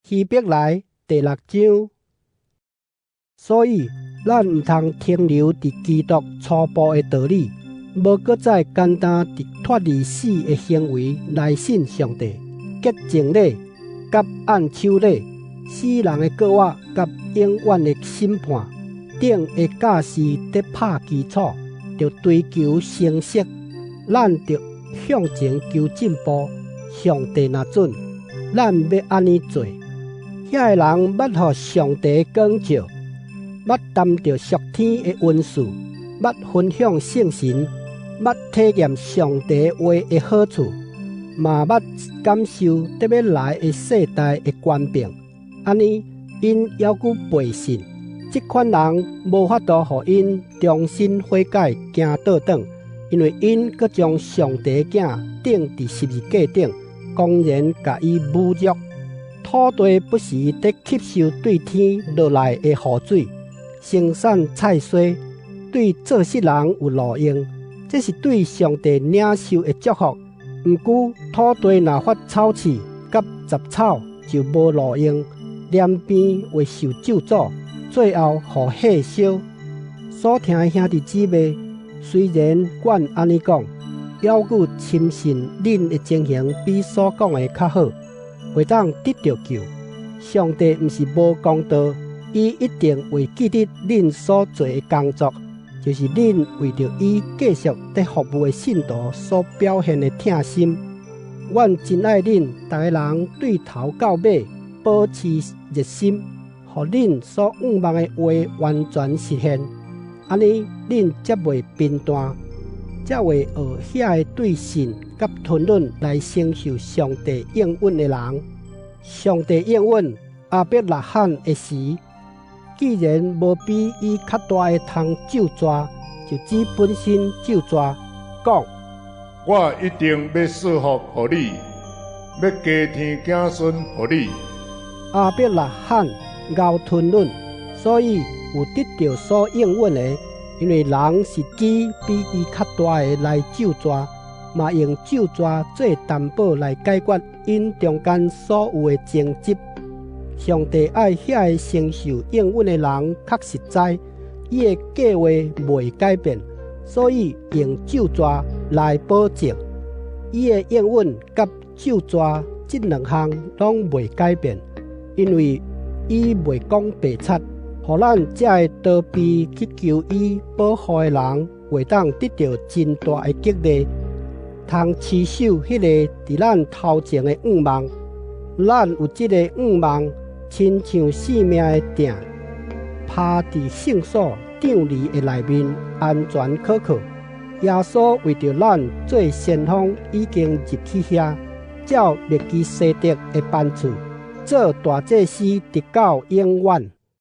希伯來第六章，所以咱毋通停留佇基督初步的道理，無閣再簡單佇脫離死的行為來信上帝。潔淨禮、佮按手禮、死人的過活佮永遠的審判等的教示佇拍基礎，著追求成熟。咱著向前求進步。上帝若准，咱欲按呢做。遐个人捌予上帝光照，捌擔著屬天的恩賜，捌分享聖神，捌體驗上帝話的好處，嘛捌感受得欲來的世代的權柄。按呢，𪜶猶閣背信，這款人無法度予𪜶重新悔改，行倒轉，因為𪜶閣將上帝的囝釘佇十字架頂，公然共伊侮辱。土地不時佇吸收對天落來的雨水，生產菜蔬，對做穡人有路用，這是對上帝領受的祝福。毋過土地若發草刺佮雜草，就無路用，連鞭會受咒詛，最後予火燒。所疼的兄弟姊妹，雖然阮按呢講，猶閣深信恁的情形比所講的較好，會當得著救。上帝毋是無公道，伊一定會記得恁所做的工作，就是恁為著伊繼續佇服務的信徒所表現的疼心。阮真愛恁逐个人對頭到尾保持熱心，予恁所向望的話完全實現。按呢，恁才袂貧惰，才會學遐个對信佮吞忍來承受上帝應允的人。上帝應允亞伯拉罕的時，既然無比伊較大的通咒詛，就指本身咒詛，講：我一定欲賜福予你，欲加添子孫予你。亞伯拉罕𠢕吞忍，所以有得著所應允的。因為人是指比伊較大的來咒詛，嘛用咒詛做擔保來解決𪜶中間所有的爭執。上帝愛遐个承受應允的人，確實知伊的計劃袂改變，所以用咒詛來保證。伊的應允佮咒詛這兩項攏袂改變，因為伊袂講白賊。予咱這个逃避去求伊保護的人，會當得著真大的激勵，通持守彼个佇咱頭前的向望。咱有這个向望，親像性命的碇，拋佇聖所帳籬的內面，安全可靠。耶穌為著咱做先鋒，已經入去遐，照麥基洗德的班次，做大祭司，直到永遠。